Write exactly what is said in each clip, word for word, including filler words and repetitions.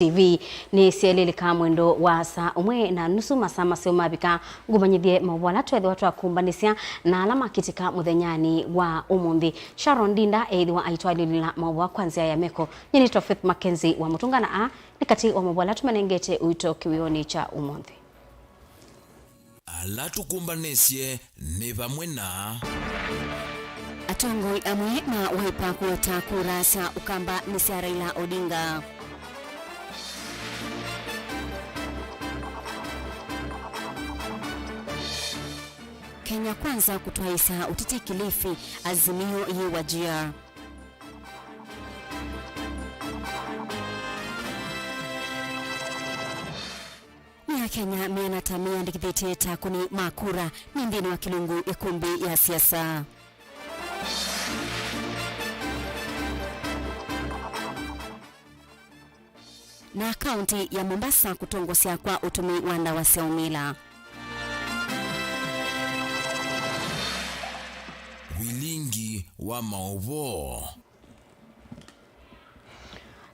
T V nĩsyaĩlĩlĩka mwendo wa saa ũmwe na nusu, masaa maseo mavika, ngũmanyĩthye maũvoo ala tweethĩwa twakumbanĩsya na ala makĩtĩka mũthenyanĩ wa ũmũnthĩ. Sharon Ndinda eĩthĩwa aitwalĩlĩla maũvoo kwa nzĩa ya meko. Nyie nĩtwa Faith Mackenzie wa Mũtũngana. Aa nĩ katĩ wa maũvoo ala tũmanengete ũito kĩwĩonĩ kya ũmũnthĩ. Ala tũkũmbanĩsye nĩ vamwe na. Atongoi amwe ma Wiper kũota kura sya Ũkamba nĩ sya Raila Odinga. Kenya Kwanza kũtwaĩĩsya ũteti Kilifi, Azimio yĩ Wajir. Nĩ Akenya meana ta meyandĩkĩthĩtye ta akũni ma kura me nthĩnĩ wa kĩlungu ĩkũmbĩ ya siasa. Na kaunti ya Mombasa kũtongosya kwa ũtũmĩi wa ndawa sya ũmila. Vilingi wa maũvoo.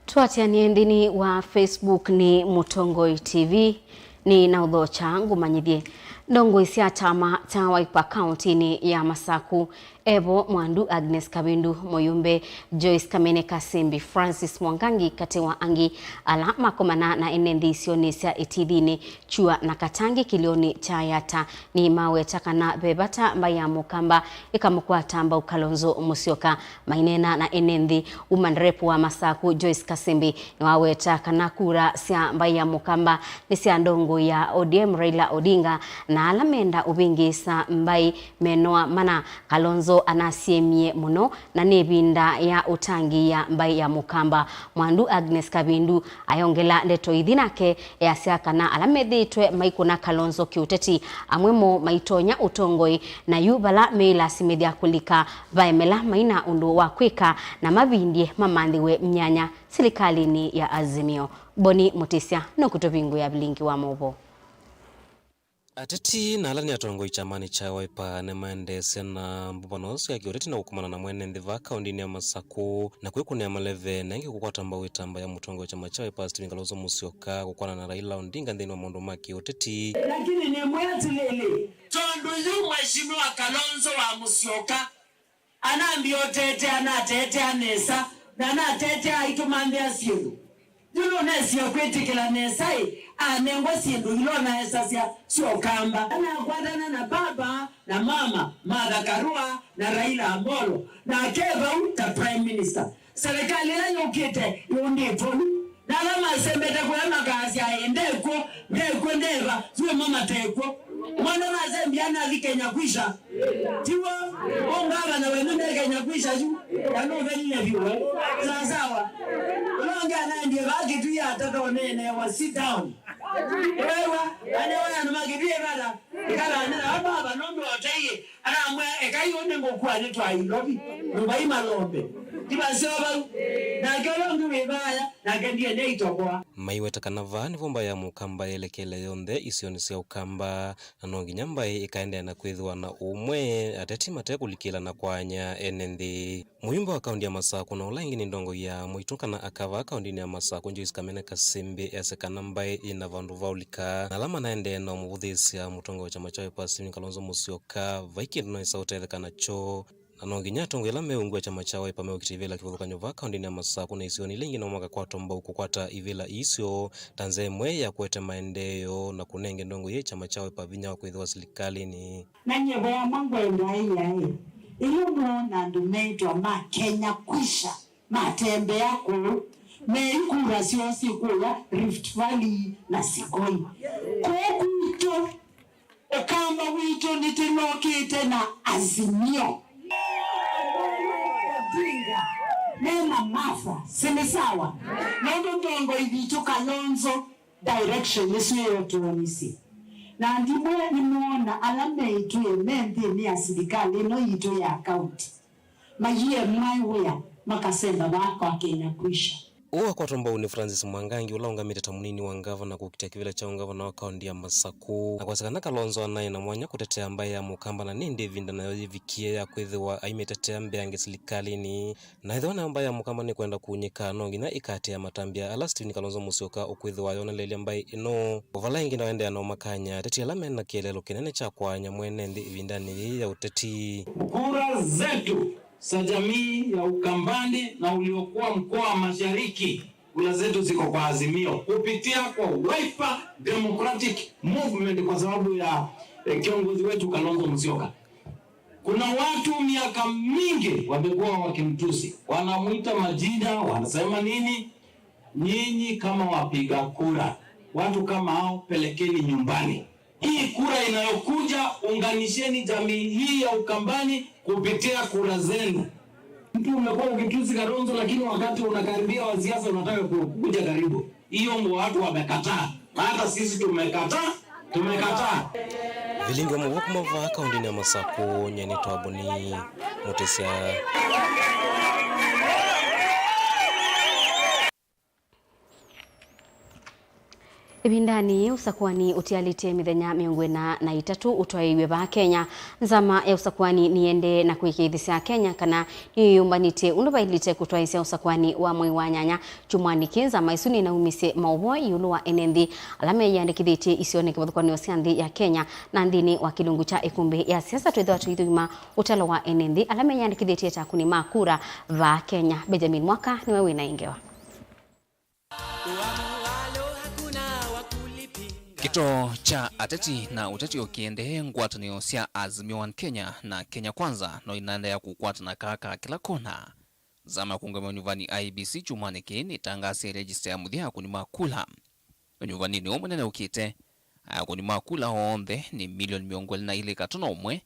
Tũatĩanĩe nthĩnĩ wa Facebook nĩ Mũtongoi T V. Nĩ na ũthokya ngũmanyĩthye. Ndongoi sya kyama kya Wiper kauntinĩ ya Masaku, evo Mwandu Agnes Kavindu, mũyumbe Joyce Kamene Kasimbi, Francis Mwangangi, katĩ wa angĩ ala makomana na ene nthĩ isionĩ sya Ĩtithinĩ, Kyua na Katangi kĩlĩonĩ kya Yatta, nĩmaweta kana ve vata mbaĩ ya Mũkamba ĩkamũkwata mbau Kalonzo Musyoka. Maineena na ene nthĩ, woman rep wa Masaku Joyce Kasimbi nĩwaweta kana kura sya mbaĩ ya Mũkamba nĩ sya ndongoi ya O D M Raila Odinga, na ala menda ũvĩngĩĩsa mbaĩ menoa mana. Kalonzo anasyĩmie mũno na nĩ ĩvinda ya ũtangĩĩa mbaĩ ya Mũkamba. Mwandu Agnes Kavindu ayongela ndeto ithi nake easya kana ala methĩĩtwe maikũna Kalonzo kĩũteti, amwe moo maitonya ũtongoi, na yu vala meĩlasimĩthya kũlika vaemela maina ũndũ wa kwĩka na mavindye mamanthĩwe myanya silikalĩnĩ ya Azimio. Boni Mũtĩsya nũkũtũvingũĩa vilingi wa maũvoo. Ateti na ala nĩ atongoi kyamanĩ kya Wiper nĩmaendeesya na mbũvano sya kĩũteti na kũkomana na mwene nthĩ vaa kaũndĩnĩ ya Masaku na kwĩkũnĩa maleve na ĩngĩ kũkwata mbau ĩtamba ya mũtongoi wa kyama kya Wiper Stephen Kalonzo Musyoka kũkwana na Raila Odinga nthĩnĩ wa maũndũ ma kĩũteti. Lakini nĩmwĩa atĩlĩlĩ, tondũ yu Mheshimiwa Kalonzo wa Musyoka anambĩa ũtetea, anatetea nesa, na anatetea aitũmanthĩa syĩndũ. Yu nũnesie kwĩtĩkĩla nesa-ĩ, anengwa syĩndũ ila ũnaesasya sya Ũkamba. Anakwatana na baba na mama, Martha Karua na Raila Amolo, nake e vau ta Prime Minister. Serikali ĩla yũkĩte ĩũndĩtwe ũu. Na ala masembete kũya makasya, "Ĩ, ndekw'o, ndekw'o, ndeva, yu ĩmo matekw'o." Mwana nasembia nathi Kenya kwisha. Tiw'o? Ũngavana wenyu nde Kenya kwisha yu. Na nũvelile vyũ we. Sawa sawa. Ũla ũngĩ anaendie vaa Kĩtui atata ũneenewa, "Sit down." Wewa, anewa andũ ma Kĩtui ĩvata. Ĩkalanĩla vava nũndũ oteie. Anamwĩa, "Ekai ũũ nĩngũkua nĩtwae Ilovi, nyũmba i malombe." Ti vaseo vau. Nake ũla ũngĩ wĩ vaya, nake ndiendie itoboa. Maiweta kana vaa nĩvo mbaĩ ya Mũkamba yelekele yonthe isionĩ sya Ũkamba, na no nginya mbaĩ ĩkaendeea na kwĩthĩwa na ũmwe, ateti matekũlikĩlana kwaany'a ene nthĩ. Mũyumbe wa kaũndi ya Masaku na ũla ĩngĩ nĩ ndongoi ya mũitũ kana aka vaa kaũndinĩ ya Masaku, Joyce Kamene Kasimbi, easya kana mbaĩ yĩna vandũ va ũlika, na ala manaendee na ũmũvũthĩĩsya mũtongoi wa kyama kya Wiper Stephen Kalonzo Musyoka vai kĩndũ noĩsa ũtetheka nakyo. Na no nginya atongoi ala meũngw'a kyama kya Wiper meũkita ivĩla kĩvathũkany'o vaa kaũndĩnĩ ya Masaku na isionĩ ila ingĩ namo makakwatwa mbau kũkwata ivĩla iisyo ta nzĩa ĩmwe ya kũete maendeeo na kũnenge ndongoi ya kyama kya Wiper vinya wa kwĩthĩwa silikalĩnĩ. Na nyie ve amwe ngwenda ĩyaĩ, ĩla moona andũ meĩtwa ma Kenya kwisha matembea kũu, me ikura syoo syĩ kũya Rift Valley na Sigoi. Kũu kwitũ, Ũkamba witũ nĩtũnokĩte na Azimio. Odinga, me na Martha, si nĩ sawa? Nũndũ ndongoi vitũ Kalonzo direction nĩsyo ĩũtwonisye. Na ndimwe nĩmoona ala meĩtwĩe me nthĩnĩ ya silikalĩ ĩno yitũ ya kaunti mayĩe mwaĩ wĩa makasemba vaa kwa Kenya kwisha. Ũũ wakwatwa mbau nĩ Francis Mwangangi, ũla ũngamĩte ta mũnini wa ngavana kũkitĩa kĩvĩla kya ũngavana wa kaũntĩ ya Masaku, na kwasya kana Kalonzo anaĩ na mwanya kũtetea mbaĩ ya Mũkamba, na nĩ ĩndĩ ĩvinda nayo yĩvikie ya kwĩthĩwa aimĩtetea mbeange silikalĩnĩ. Na ethĩwa nayo mbaĩ ya Mũkamba nĩkwenda kunyĩka, no nginya ĩkatĩĩa matambya ala Stephen Kalonzo Musyoka ũkwĩthĩwa ayonelelya mbaĩ ĩno. O vala ĩngĩ, ndaendeea na ũmakany'a ateti ala mena kĩeleelo kĩnene kya kwaany'a mwene nthĩ ĩvindanĩ yĩĩ ya ũteti. Kura zetu za jamii ya Ukambani na uliokuwa mkoa wa Mashariki, kura zetu ziko kwa Azimio kupitia kwa Wiper Democratic Movement kwa sababu ya, eh, kiongozi wetu Kalonzo Musyoka. Kuna watu miaka mingi wamekuwa wakimtusi, wanamuita majina, wanasema nini. Nyinyi kama wapiga kura, watu kama hao pelekeni nyumbani. Hii kura inayokuja, unganisheni jamii hii ya Ukambani kupitia kura zenu. Mtu umekuwa ukitusi Kalonzo, lakini wakati unakaribia wa siasa unataka ku-, kuja karibu. Hiyo ndio watu wamekataa. Na hata sisi tumekataa, tumekataa. Vilingi wa mũvoo kuma vaa kaũntĩnĩ ya Masaku, nyie nĩtawa Boni Mũtĩsya. Ĩvindanĩ yĩĩ, ũsakũani ũtialĩte mĩthenya mĩongo ĩna na itatũ ũtwaĩiw'e vaa Kenya. Nzama ya ũsakũani nĩyendee na kũĩkĩĩthĩsya Akenya kana nĩyĩyũmbanĩtye ũndũ vaĩlĩte kũtwaĩĩsya ũsakũani wa mwei wa nyanya. Kyumwanĩ kĩĩ, nzama ĩsu nĩnaumisye maũvoo ĩũlũ wa ene nthĩ ala meyĩandĩkĩthĩtye isionĩ kĩvathũkany'o sya nthĩ ya Kenya na nthĩnĩ wa kĩlungu kya ĩkũmbĩ ya siasa. Twĩthĩwa tũithũima ũtalo wa ene nthĩ ala meyĩandĩkĩthĩtye ta akũni ma kura vaa Kenya. Benjamin Mwaka nĩwe wĩ na ĩ ngewa. Kĩtoo kya ateti na ũteti ũkĩendee, ngwatanĩo sya Azimio One Kenya na Kenya Kwanza no inaendeea kũkwatana kaa ka kĩla kona. Nzama ya kũũngamĩa ũnyuvani I E B C kyumwanĩ kĩĩ nĩtangaasĩe rejista ya mũthya ya akũni ma kula. Ũnyuvaninĩ ũũ mũnene ũkĩte, akũni ma kula onthe nĩ milioni mĩongo ĩlĩ na ilĩ katono ũmwe,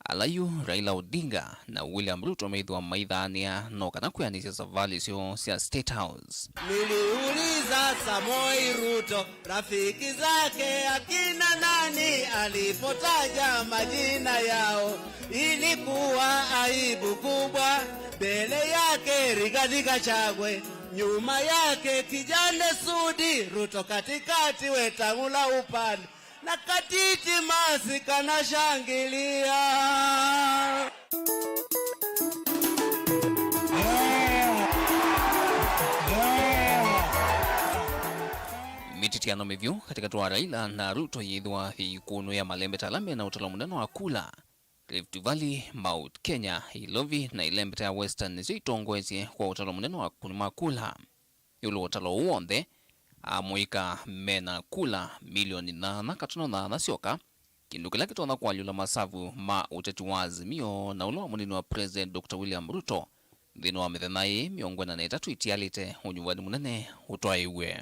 ala yu Raila Odinga na William Ruto methĩwa maithaanĩa no kana kwĩanĩsya savalĩ syoo sya State House. Niliuliza Samoei Ruto, rafiki zake akina nani, alipotaja majina yao, ilikuwa aibu kubwa mbele yake Rigathi Gachagua, nyuma yake Kijande Sudi, Ruto katikati, Wetangula upande, na katiti masi kanashangilia. Mĩtityano mĩvyũ katĩkatĩ wa Raila na Ruto yĩthĩwa yĩ ĩkũnũ ya malembeta ala mena ũtalo mũnene wa kula. Rift Valley, Mount Kenya, Ilovi na ĩlembeta ya Western nĩsyo itongoesye kwa ũtalo mũnene wa akũni ma kula. Ĩũlũ wa ũtalo ũũ w'onthe, amũika mena kula milioni nyaanya katono nyaanya syoka, kĩndũ kĩla kĩtonya kũalyũla masavu ma ũteti wa Azimio na ũla wa mũnini wa President Doctor William Ruto nthĩnĩ wa mĩthenya ĩĩ mĩongo ĩna na ĩtatũ itialĩte ũnyuvani mũnene ũtwaĩwe.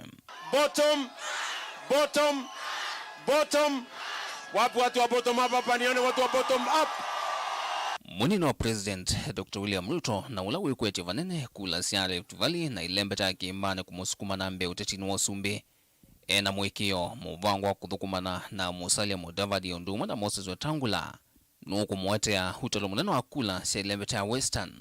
Bottom, bottom, bottom. Wapi watu wa bottom up hapa? Nione watu wa bottom up. Mũnini wa President Doctor William Ruto na ũla wĩkwetye vanene kula sya Rift Valley na ĩlembeta ya kĩĩmanĩ kũmũsukuma na mbee ũtetinĩ wa ũsumbĩ, e na mũĩkĩĩo mũvango wa kũthũkũmana na Musalia Mudavadi ũndũ ũmwe na Moses Wetangula nũkũmũetea ũtalo mũnene wa kula sya ĩlembeta ya Western.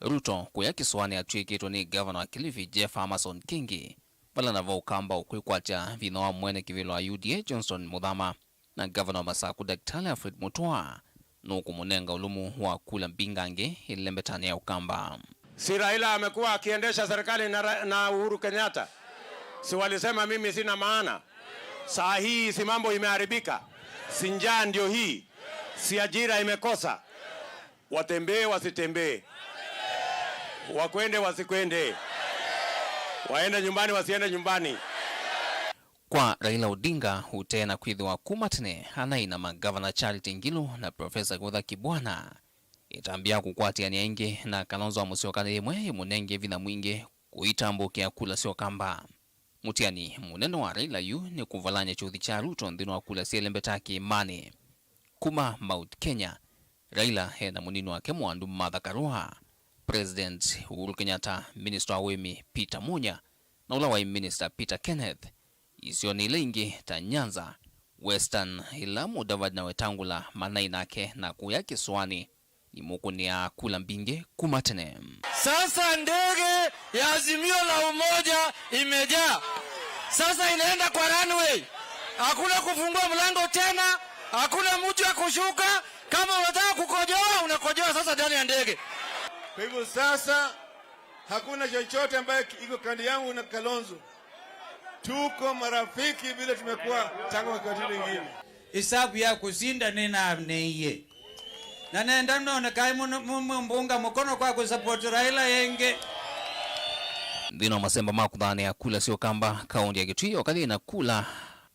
Ruto kũya kĩsũanĩ atw'ĩkĩtwe nĩ ngavana wa Kilifi Jeff Amason Kingi, vala navo Ũkamba ũkwĩkwatya vinya wa mwene kĩvĩla wa U D A Johnson Muthama na ngavana wa Masaku Daktari Alfred Mutua nũkũmũnenga ũlũmu wa kula mbingangĩ ĩlembetanĩ ya Ũkamba. Si Raila amekuwa akiendesha serikali na Ra-, na Uhuru Kenyatta? Si walisema mimi sina maana? Saa hii si mambo imeharibika? Si njaa ndio hii? Si ajira imekosa? Watembee wasitembee, wakwende wasikwende, waende nyumbani wasiende nyumbani. Kwa Raila Odinga, ũtee na kwĩthĩwa kuma tene anaĩ na mangavana Charity Ngilu na Professor Kivutha Kibwana, ĩtambya ya kũkwatĩanĩa ĩngĩ na Kalonzo wa Musyoka nĩ yĩmwe ĩmũnenge vinya mwingĩ kũitambũkĩa kula sya Ũkamba. Mũtiani mũnene wa Raila yu nĩ kũvalany'a kyũthi kya Ruto nthĩnĩ wa kula sya ĩlembeta kĩĩmanĩ. Kuma Mount Kenya, Raila e na mũnini wake Mwandu Martha Karua, President Uhuru Kenyatta, Minister wa Ũĩmi Peter Munya, na ũla waĩ Minister Peter Kenneth, isionĩ ila ingĩ ta Nyanza, Western, ila Mudavadi na Wetangula manaĩ nake, na kũya kĩsũanĩ, nĩmũkũnĩa kula mbingĩ kuma tene. Sasa ndege ya Azimio la Umoja imejaa. Sasa inaenda kwa runway. Hakuna kufungua mlango tena, hakuna mtu ya kushuka. Kama unataka kukojoa, unakojoa sasa ndani ya ndege. Kwa hivyo sasa, hakuna chochote ambaye iko kando yangu na Kalonzo. Tuko marafiki vile tumekuwa tangu wakati mwingine. Isabu ya kusinda nĩnaneie. Na nenda none kaĩ mũno- mũ- mũmbunga mũkono kwa kũsapoti Raila ĩngĩ. Nthĩnĩ wa masemba ma kũthanĩa kula sya Ũkamba, kaũntĩ ya Kitui yoka yĩna kula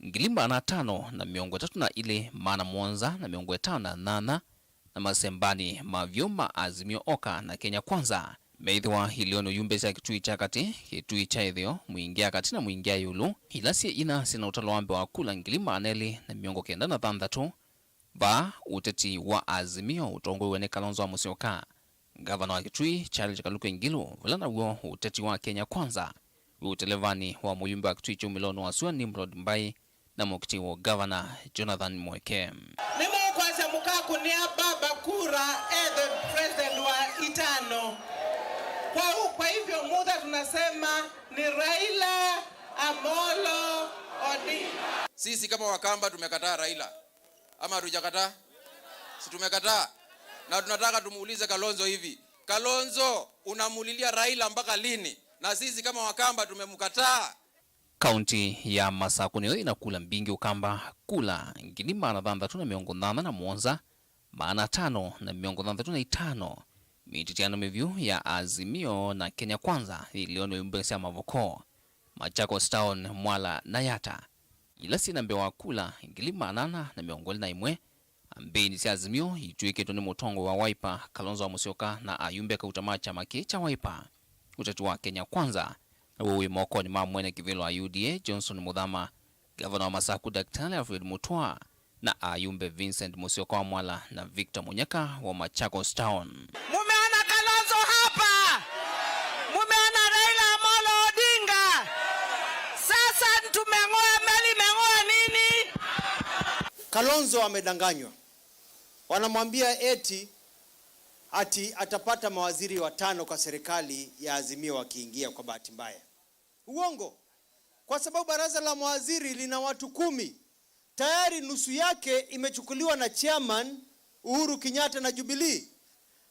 ngili maana atano na mĩongo ĩtatũ na ilĩ, maana mũonza na mĩongo ĩtano na nyanya, na masembanĩ ma vyũ ma Azimio Oka na Kenya Kwanza, meĩthĩwa ilĩonĩ ũyumbĩsya Kitui kya katĩ, Kitui kya ĩtheo, Mwingĩ ya katĩ na Mwingĩ ya ĩũlũ, ila syĩ ina syĩna ũtalo wa mbee wa kula ngili maana elĩ na mĩongo kenda na thanthatũ, vaa ũteti wa Azimio ũtongoew'e nĩ Kalonzo wa Musyoka, ngavana wa Kitui Charles Kaluku Ngilu, vala naw'o ũteti wa Kenya Kwanza wĩ ũtelevanĩ wa mũyumbe wa Kitui kyumĩlonĩ wa sua Nimrod Mbai na mũkiti wa gavana Jonathan Mweke. Nĩmũkwasya mũkakũnĩa baba kura e the president wa itano. Kwa, u- kwa hivyo mutha tunasema ni Raila Amolo Odinga. Sisi kama Wakamba tumekataa Raila. Ama hatujakataa? Si tumekataa? Na tunataka tumuulize Kalonzo hivi. Kalonzo, unamulilia Raila mpaka lini? Na sisi kama Wakamba tumemkataa. Kaunti ya Masaku nĩyo ĩna kula mbingĩ Ũkamba, kula ngili maana thanthatũ na mĩongo nyanya na mũonza, maana atano na mĩongo thanthatũ na itano. Mĩtitiano mĩvyũ ya Azimio na Kenya Kwanza yĩlĩonĩ ũyumbĩsya Mavoko, Machakos Town, Mwala na Yatta, ila syĩna mbee wa kula ngili maana ana na mĩongo ĩlĩ na ĩmwe, ambĩnĩ sya Azimio itw'ĩkĩtwe nĩ mũtongoi wa Wiper, Kalonzo wa Musyoka, na ayumbe kauta ma kyama kĩĩ kya Wiper. Ũteti wa Kenya Kwanza naw'o wĩ mokonĩ ma mwene kĩvĩla wa U D A, Johnson Muthama, ngavana wa Masaku, Daktari Alfred Mutua, na ayumbe Vincent Musyoka wa Mwala na Victor Munyaka wa Machakos Town. Mumeona Kalonzo hapa? Mumeona Raila Amolo Odinga? Sasa tumeng'oa meli, imeng'oa nini? Kalonzo amedanganywa. Wanamwambia eti ati atapata mawaziri watano kwa serikali ya Azimio wakiingia kwa bahati mbaya. Uongo. Kwa sababu baraza la mawaziri lina watu kumi, tayari nusu yake imechukuliwa na chairman Uhuru Kenyatta na Jubilee.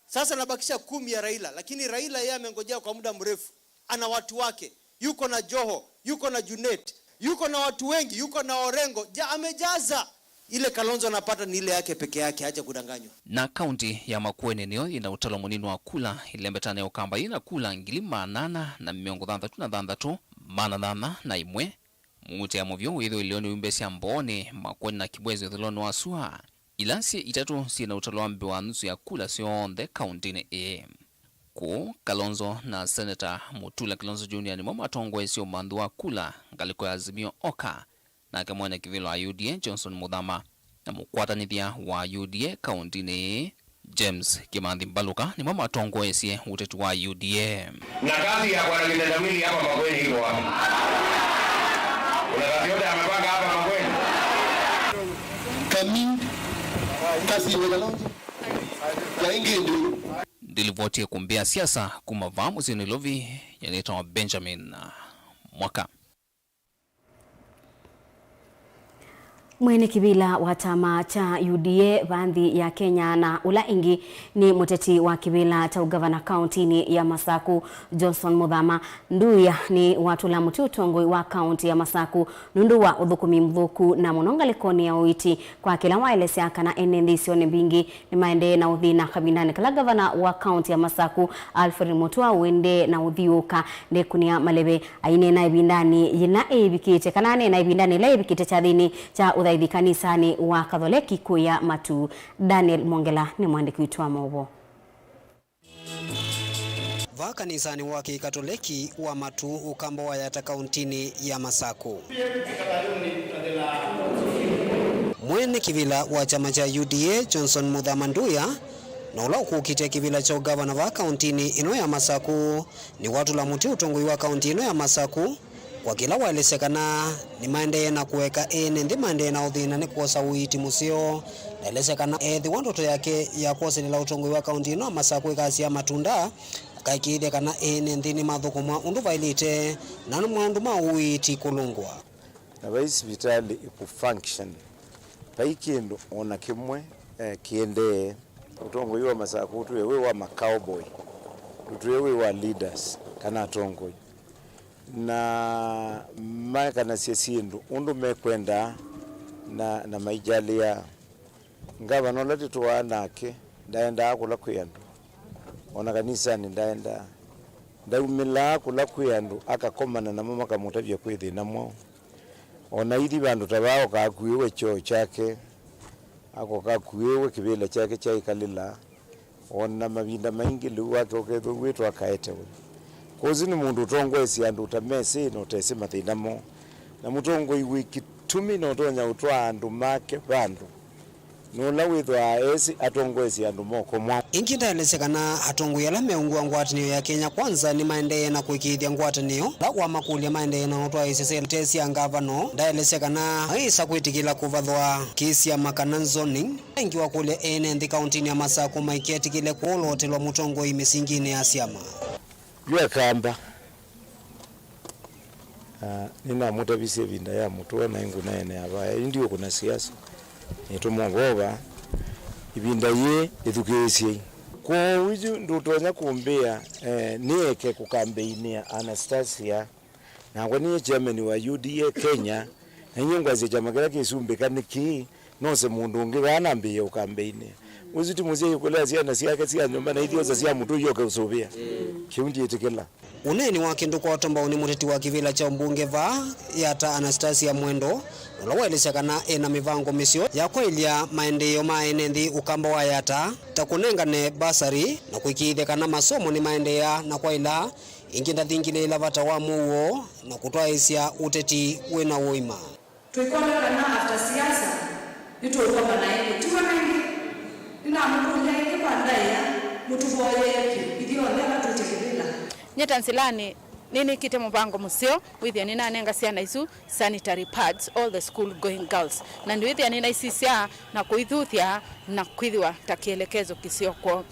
Sasa nabakisha kumi ya Raila, lakini Raila yeye amengojea kwa muda mrefu. Ana watu wake, yuko na Joho, yuko na Junet, yuko na watu wengi, yuko na Orengo. Ja, amejaza. Ile Kalonzo anapata ni ile yake peke yake, acha kudanganywa. Na kaunti ya Makueni nĩyo yĩna ũtalo mũnini wa kula, ĩlembetanĩ ya Ũkamba yĩna kula ngili maana ana na mĩongo thanthatũ na thanthatũ, maana nyanya na ĩmwe. Mũutĩa mũvyũ wĩthĩwa ĩlĩonĩ ũyumbĩsya Mbooni, Makueni na Kibwezi ũthũĩlonĩ wa sua, ila syĩ itatũ syĩna ũtalo wa mbee wa nusu ya kula syonthe kauntinĩ ĩĩ. Kũu, Kalonzo na Seneta Mutula Kilonzo Junior nĩmo matongoesye ũmanthi wa kula ngalĩko ya Azimio Oka, nake mwene kĩvĩla wa U D A Johnson Muthama na mũkwatanĩthya wa U D A kauntinĩ ĩĩ James Kimathi Mbaluka nĩmo matongoesye ũteti wa U D A. Na kazi ya bwana kitendawili hapa Makueni iko wapi? Kuna kazi yote amepanga hapa Makueni? Kami, kazi imegalonje. Na ingi ndio. Ndilivoti ya kumbia siasa kuma vaa mũsyĩ Nairobi, yanĩtawa Benjamin Mwaka. Mwene kĩvĩla wa kyama kya U D A vaa nthĩ ya Kenya na ũla ĩngĩ nĩ mũteti wa kĩvĩla kya ũgavana kauntinĩ ya Masaku, Johnson Muthama Nduya, nĩ watũla mũtĩ ũtongoi wa kaunti ya Masaku nũndũ wa ũthũkũmi mũthũku na mũno ngalĩkonĩ ya ũiiti, kwa kĩla waelesya kana ene nthĩ isionĩ mbingĩ nĩmaendee na ũthĩna kavindanĩ kala gavana wa kaunti ya Masaku, Alfred Mutua, ũendee na ũthiũũka ndekũnĩa maleve. Aineena ĩvindanĩ yĩla ĩvikĩte, kana aneena ĩvindanĩ yĩla ĩvikĩte kyathĩnĩ kya ũthaithi kanisanĩ wa Katholeki kũya matu. Daniel Mwongela nĩ mwandĩki witũ wa maũvoo. Vaa kanisanĩ wa Kĩkatoleki wa Matu, Ũkamba wa Yata, kauntinĩ ya Masaku, mwene kĩvĩla wa kyama kya U D A, Johnson Muthama Nduya, na ũla ũkũkĩtya kĩvĩla kya ũgavana vaa kauntinĩ ĩno ya Masaku, nĩwatũla mũtĩ ũtongoi wa kaunti ĩno ya Masaku Wakila waelesya kana nĩmaendee na kũeka ene nthĩ maendee na ũthĩna nĩ kwosa ũiiti mũseo. Ndaelesya kana ethĩwa ndoto yake ya kwoselela ũtongoi wa kaunti ĩno ya Masakũ ĩkasyaa matunda, akaĩkĩĩthya kana ene nthĩ nĩmathũkũmwa ũndũ vaĩlĩte na maũndũ ma ũiiti kũlũngwa. Na vai sivitalĩ ĩkũ function, vai kĩndũ o na kĩmwe, eh, kĩendee. Ũtongoi wa Masakũ ũtwĩe wĩ wa ma cowboy, ũtwĩe wĩ wa leaders kana atongoi, na maekanasya syĩndũ ũndũ mekwendaa na, na maikyalĩaa. Ngavana ũla tũtũaa nake ndaendaa kũla kwĩ andũ, o na kanisanĩ ndaendaa. Ndaumĩlaa kũla kwĩ andũ akakomana namo makamũtavya kwĩ thĩna mwaũ. O na ithi vandũ ta vaa ũkakuĩwe kyoo kyake, akoka akuĩwe kĩvĩla kyake kya ĩkalĩla. O na mavinda maingĩ lĩu wake ũkethĩwa wĩtwa akaetewe. Kwoou nĩ mũndũ ũtongoesya andũ ũtamesĩ na ũtesĩ mathĩna moo. Na mũtongoi wĩ kĩtumi na ũtonya ũtwaa andũ make vandũ nĩ ũla wĩthwaa esĩ atongoesye andũ moko mwaũ. Ĩngĩ ndaelesya kana atongoi ala meũngũa ngwatanĩo ya Kenya Kwanza nĩmaendee na kũĩkĩĩthya ngwatanĩo. Ĩla wamakũlya maendee na ũtwaĩĩsya sya ite sya ngavano, ndaelesya kana mayĩsa kwĩtĩkĩla kũvathwa kĩsyama kana zoning. Ĩngĩ wakũlya ene nthĩ kauntinĩ ya Masakũ maiketĩkĩle kũolootelwa mũtongoi mĩsinginĩ ya syama. Yu akamba. Ah, nĩnamũtavisye ĩvinda ya mũtũa naĩ ngũnaene avaya, yu ndiũkũna siasa. Nĩtũmovova ĩvinda yĩĩ ĩthukĩĩsyei. Kwoou yu ndũtonya kũmbĩa, eh, nĩeke kũkambeinĩa Anastasia. Nakwa nĩye chairman wa U D A Kenya, na inyie ngwasya kyama kĩla kĩsumbĩka nĩ kĩĩ, nose mũndũ ũngĩ vaa nambĩĩe ũkambeinĩa. Ũsu ti mũsyai ũkũlea syana syake sya nyũmba na ithyosa sya mũtũi oke ũsũvĩa. Kĩu ndyĩtĩkĩla. Ũneeni wake ndũkwatwa mbau nĩ mũteti wa kĩvĩla kya ũmbunge vaa Yatta Anastasia Mwendwa, ũla waelesya kana ena mĩvango mĩseo ya kwaĩlya maendeeo ma ene nthĩ ũkamba wa Yatta, ta kũnengane basarĩ na kũĩkĩĩthya kana masomo nĩmaendeea na kwaĩla. Ĩngĩ ndathingilĩĩla vata wa mũuo na kũtwaĩĩsya ũteti wĩna ũima. Tũikwona kana after siasa nĩtũũkomana ĩngĩ. Tiw'o nangĩ? Nĩnamũkũlya ĩngĩ kwa ndaĩa, mũtũvoyee vyũ ithyonthe ala twĩte kĩvĩla. Nyie ta nzĩlanĩ, nĩnĩkĩte mũvango mũseo wĩthĩa nĩnanenga syana isu sanitary pads, all the school going girls, na nĩwĩthĩa nĩnaisisya na kũithuthya na kwĩthĩwa ta kĩelekezo kĩseo kwoo.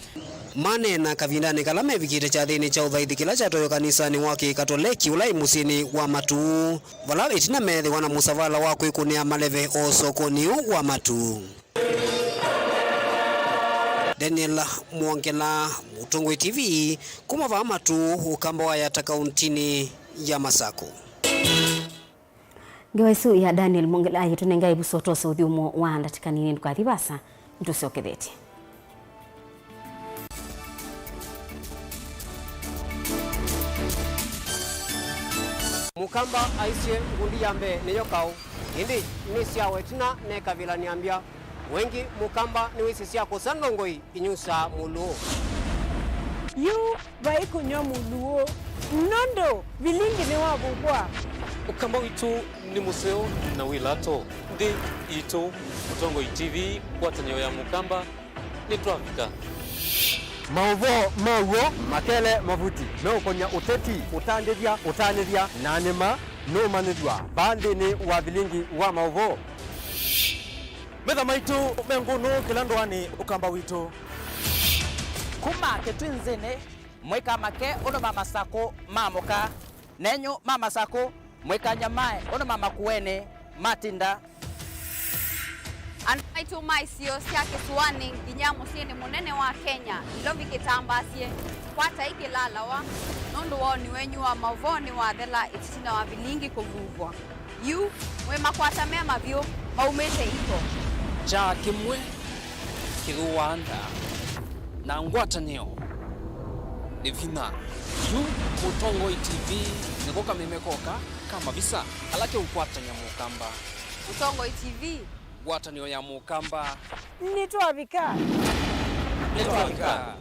Maneena kavindanĩ kala mevikĩte kyathĩnĩ kya ũthaithi kĩla kyatwaĩwe kanisanĩ wa Kĩkatoleki ũla ĩ mũsyĩnĩ wa Matuu, vala ĩtina meethĩwa na mũsavala wa kwĩkũnĩa maleve o sokonĩ ũũ wa Matuu. Daniel Mwongela, Mũtongoi T V, kuma vaa Matuu, ũkamba wa Yatta kauntinĩ ya Masakũ. Ngewa ĩsu ya Daniel Mwongela yĩtũnenga ĩvuso ũtose ũthyũmũo wa ndatĩka nini. Ndũkathi vaasa, nĩtũsyokethetye. Mũkamba aisye, ngundi ya mbee nĩyo kaũ, ĩndĩ nĩsyawa ĩtina nekavĩla nĩambya. Wengĩ Mũkamba nĩwĩsĩ sya kũsa ndongoi inyusaa mũlũũ. Yu vai kũnyw'a mũlũũ, nũndũ vilingi nĩwavuvwa. Ũkamba witũ nĩ mũseo na wĩ lato. Nthĩ yitũ, Mũtongoi T V, ngwatanĩo ya Mũkamba, nĩtwavika. Maũvoo ma w'o makele mavuti meũkony'a ũteti, ũtandĩthya, ũtanĩthya, na nĩma nũũmanyĩthw'a vaa nthĩnĩ wa vilingi wa maũvoo. Metha maitũ me ngũnũ kĩla ndũanĩ Ũkamba witũ. Kuma Kĩtwinzĩnĩ, mwĩka make ũndũ ma Masakũ maamũka, nenyu ma Masakũ mwĩka nyamae ũndũ ma Makuenĩ matinda. Andũ maitũ ma isio sya kĩsũanĩ nginya mũsyĩnĩ mũnene wa Kenya, Nairobi kĩtambaasye, kwatai kĩlalawa, nũndũ woni wenyu wa maũvoo nĩwathela ĩtina wa vilingi kũvuvwa. Yu, mwĩ makwata me mavyũ, maumĩte iko. Kyaa kĩmwe kĩthũaa nda, na ngwatanĩo nĩ vinya. Yu, Mũtongoi T V nĩko kameme koka ka mavisa ala keũkwatany'a Mũkamba. Mũtongoi T V. Ngwatanĩo ya Mũkamba. Nĩtwavika. Nĩtwavika.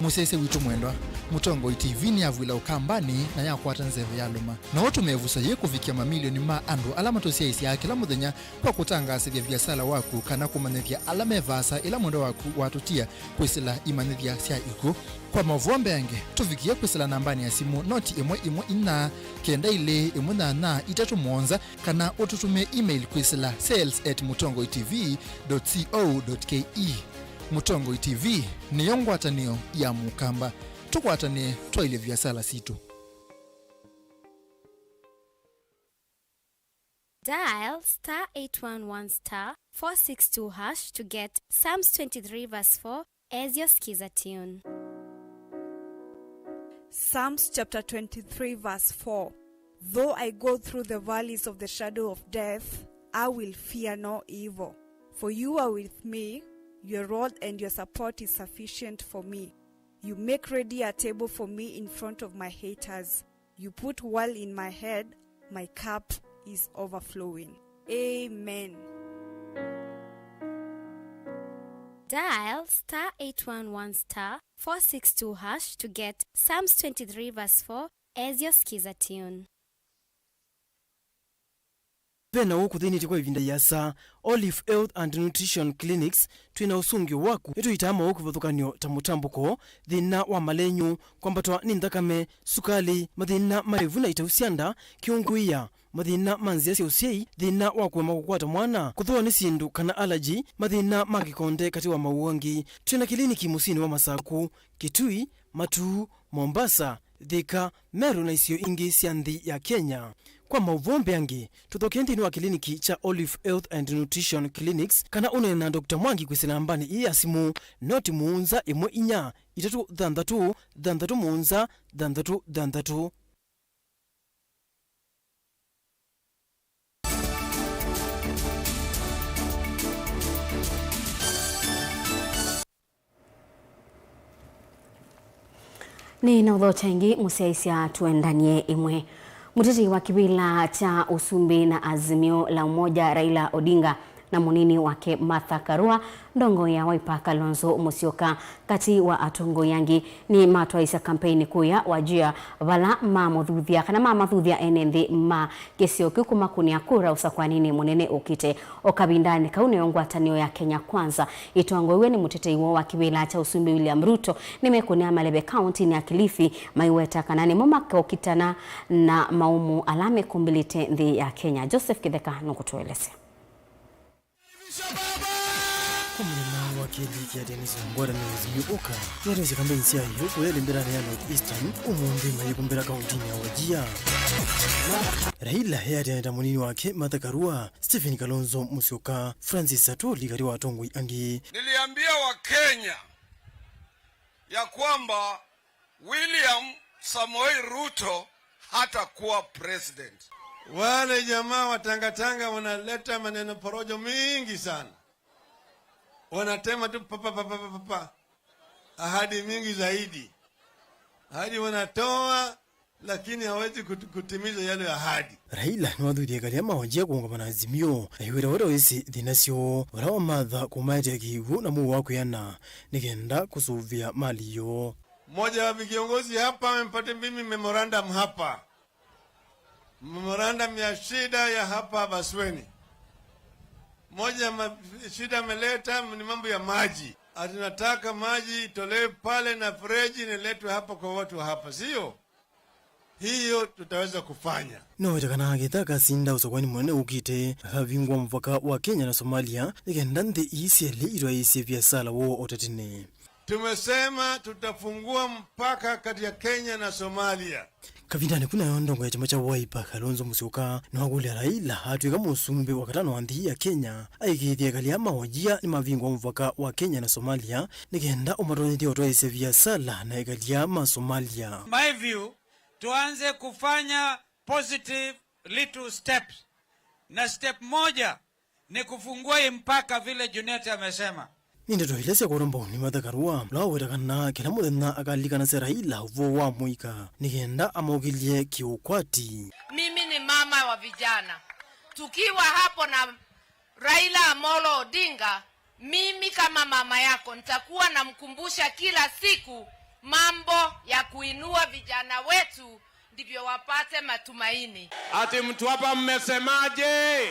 Mũsyaĩĩsya witũ mwendwa, Mũtongoi T V nĩyavw'ĩla Ũkambanĩ na yakwata nzeve yalũma. No ũtũme ĩvuso yĩĩ kũvikĩa mamilioni ma andũ ala matũsyaĩĩsyaa kĩla mũthenya kwa kũtangaasĩthya viasala waku kana kũmanyĩthya ala me vaasa ĩla mwendwa waku watũtia kwĩsĩla imanyĩthya sya ikw'ũ. Kwa maũvoo mbeange, tũvikĩe kwĩsĩla nambanĩ ya simũ noti ĩmwe ĩmwe inya kenda ilĩ ĩmwe nyanya itatũ mũonza, kana ũtũtũmĩe email kwĩsĩla sales at mũtongoi T V dot co dot K E. Mũtongoi T V nĩyo ngwatanĩo ya Mũkamba. Tũkwatanĩe twaĩlye viasala sitũ. Dial star eight one one star four six two hash to get Psalms twenty-three verse four as your Skiza tune. Psalms chapter twenty-three, verse four. Though I go through the valleys of the shadow of death, I will fear no evil. For you are with me, your rod and your support is sufficient for me. You make ready a table for me in front of my haters. You put oil in my head, my cup is overflowing. Amen. Dial star eight one one star four six two hash to get Psalms twenty-three verse four as your Skiza tune. Ve na ũkũthĩnĩtye kwa ĩvinda yĩasa. Olive Health and Nutrition Clinics, twĩ na ũsũngĩo waku. Nĩtũitaa maũũ kĩvathũkany'o ta mũtambũko, thĩna wa malenyũ, kwambatwa nĩ nthakame, sukalĩ, mathĩna ma ĩvu na itau sya nda, kĩũngũĩa, mathĩna ma nzĩa sya ũsyai, thĩna wa kũema kũkwata mwana, kũthũa nĩ syĩndũ kana allergy, mathĩna ma kĩkonde katĩ wa maũũ angĩ. Twĩ na kĩliniki mũsyĩnĩ wa Masaku, Kitui, Matuu, Mombasa, Thika, Meru na isio ingĩ sya nthĩ ya Kenya. Kwa maũvoo mbeange, tũthokee nthĩnĩ wa kĩliniki kya Olive Health and Nutrition Clinics kana ũneene na Doctor Mwangi kwĩsĩla nambanĩ ĩĩ ya simũ, noti mũonza ĩmwe inya itatũ thanthatũ thanthatũ mũonza thanthatũ thanthatũ. Nĩ na ũthokya ĩngĩ mũsyaĩĩsya tũendanie ĩmwe. Mũteti wa kĩvĩla kya Ũsumbĩ na Azimio la Umoja Raila Odinga na mũnini wake Martha Karua, ndongoi ya Wiper Kalonzo Musyoka, katĩ wa atongoi angĩ, nĩ matwaĩsya kampeini kũya Wajir, vala mamũthuthya kana mamathuthya ene nthĩ ma kĩsio kĩu kũmakũnĩa kura ũsakwaninĩ mũnene ũkĩte. O kavindanĩ kau, nĩyo ngwatanĩo ya Kenya Kwanza ĩtongoew'e nĩ mũtetei woo wa kĩvĩla kya Ũsumbĩ William Ruto nĩmekũnĩa maleve kaũntinĩ ya Kilifi, maiweta kana nĩmo makokitana na maũmũ ala mekũmbĩlĩte nthĩ ya Kenya. Joseph Kĩtheka nũkũtũelesya. Kwa mũthenya wa kelĩ kĩa tenisi wa ngwatanĩo ya Azimio Ũka, nĩatwaisye kambeini syayo kũya ĩlĩmbĩlanĩ ya North Eastern, ũmũnthĩ mayĩkũmbĩla kaũntinĩ ya Wajir. Raila eatĩanĩe ta mũnini wake Martha Karua, Stephen Kalonzo Musyoka, Francis Atwoli katĩ wa atongoi angĩ. Niliambia Wakenya ya kwamba William Samoei Ruto hatakuwa president. Wale jamaa wa tangatanga wanaleta maneno porojo mingi sana. Wanatema tu papa, papa, papa, papa. Ahadi mingi zaidi. Ahadi wanatoa, lakini hawezi kut-, kutimiza yale ahadi. Raila nĩwathuthie ĩkalĩ ya ma Wajir kũũngama na Azimio, aiweta weta wĩsĩ thĩna syoo, ũla wamatha kũmaetea kĩw'ũ na mũuo wa kwĩana, nĩ kenda kũsũvĩa mali yoo. Mmoja wa viongozi hapa amepata mimi memorandum hapa. Memorandum ya shida ya hapa Basweni. Moja ya ma-, shida ameleta ni mambo ya maji. Ati nataka maji itolewe pale na fereji niletwe hapa kwa watu wa hapa, sio? Hiyo tutaweza kufanya. No weta kana akethĩwa akasinda ũsakũani mũnene ũkĩte, akavingũa mũvaka wa Kenya na Somalia, nĩ kenda nthĩ ii syelĩ itwaĩĩsye viasala woo o ta tene. Tumesema tutafungua mpaka kati ya Kenya na Somalia. Kavindanĩ kau nayo ndongoi ya kyama kya Wiper Kalonzo Musyoka nĩwakũlya Raila atw'ĩka mũsumbĩ wa katano wa nthĩ ya Kenya, aĩkĩĩthye ĩkalĩ ya ma Wajir nĩmavingũa mũvaka wa Kenya na Somalia nĩ kenda ũmatonyethya ũtwaĩĩsya viasala na ĩkalĩ ya ma Somalia. My view, tuanze kufanya positive little steps. Na step moja ni kufungua hii mpaka vile Junet amesema. Nĩ ndeto ila sya kũtamba nĩ Martha Karua, ũla waweta kana kĩla mũthenya akalikanasya Raila ũvoo wa mũika nĩ kenda amũkĩlye kĩũkwati. Mimi ni mama wa vijana. Tukiwa hapo na Raila Amolo Odinga, mimi kama mama yako nitakuwa namkumbusha kila siku Mambo ya kuinua vijana wetu ndivyo wapate matumaini. Ati mtu hapa mmesemaje?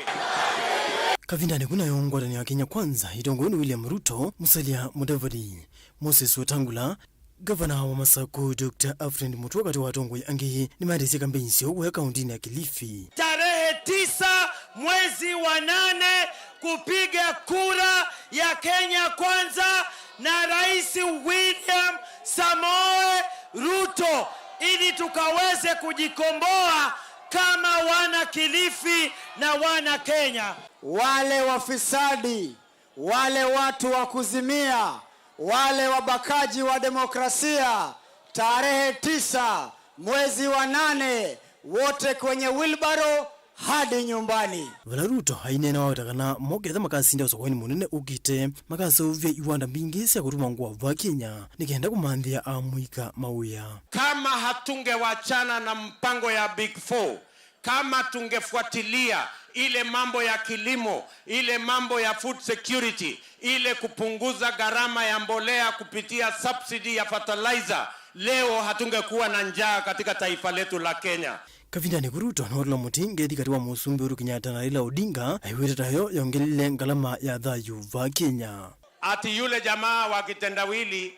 Kavindanĩ kũ nayo ngwatanĩo ya Kenya Kwanza ĩtongoew'e nĩ William Ruto, Musalia Mudavadi, Moses Wetangula, Gavana wa Masaku, Doctor Alfred Mutua, katĩ wa atongoi angĩ, nĩmaendesye kambeini syoo kũya kaũntĩnĩ ya Kilifi. Tarehe tisa mwezi wa nane, kupiga kura ya Kenya Kwanza na Rais William Samoei Ruto, ili tukaweze kujikomboa kama wana Kilifi na wana Kenya. Wale wafisadi, wale watu wa kuzimia, wale wabakaji wa demokrasia, tarehe tisa mwezi wa nane, wote kwenye wheelbarrow hadi nyumbani. Vala Ruto aineena waweta kana moketha makasinda ũsakuanĩ mũnene ũkĩte, makaseũvya iwanda mbingĩ sya kũtuma ngũa vaa Kenya nĩ kenda kũmanthĩa amũika mawĩa. Kama hatungewachana na mpango ya Big Four, kama tungefuatilia ile mambo ya kilimo, ile mambo ya food security, ile kupunguza gharama ya mbolea kupitia subsidy ya fertilizer, leo hatungekuwa na njaa katika taifa letu la Kenya. Kavindanĩ kũ Ruto nĩwatũla mũtĩ ngethi katĩ wa Mũsumbĩ Uhuru Kenyatta na Raila Odinga, aiw'ĩte tayo yongelile ngalama ya thayũ vaa Kenya. Ati yule jamaa wa kitendawili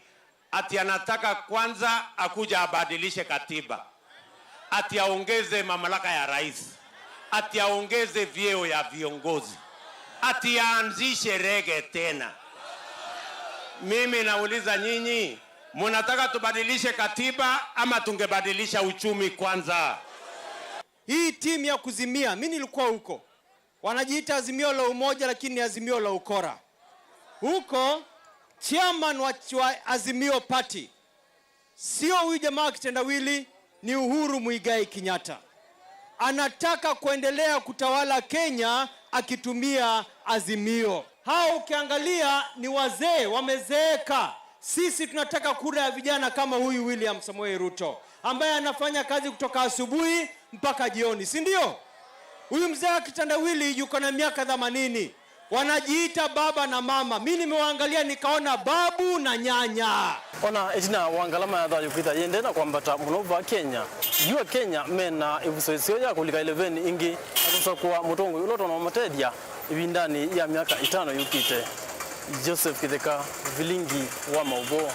ati anataka kwanza akuja abadilishe katiba, ati aongeze mamlaka ya rais, ati aongeze vyeo ya viongozi, ati aanzishe rege tena. Mimi nauliza nyinyi, munataka tubadilishe katiba ama tungebadilisha uchumi kwanza? Hii timu ya kuzimia, mimi nilikuwa huko. Wanajiita Azimio la Umoja, lakini ni Azimio la ukora. Huko, chairman wa, wa Azimio Party, sio huyu jamaa wa kitendawili, ni Uhuru Muigai Kenyatta. Anataka kuendelea kutawala Kenya akitumia Azimio. Hao ukiangalia ni wazee, wamezeeka. Sisi tunataka kura ya vijana kama huyu William Samoei Ruto, ambaye anafanya kazi kutoka asubuhi mpaka jioni, si ndio? Huyu mzee wa kitendawili yuko na miaka themanini. Wanajiita baba na mama. Mi nimewaangalia nikaona babu na nyanya. Ona ĩtina wa ngalama ya thayũ kwĩtha yĩendee na kwambata mũno vaa Kenya, yu Akenya mena ĩvuso ĩseo ya kũlika ĩleveni ĩngĩ na kũsakũa mũtongoi ũla ũtonya ũmatethya ĩvindanĩ ya myaka ĩtano yũkĩte. Joseph Kĩtheka, Vilingi wa Maũvoo.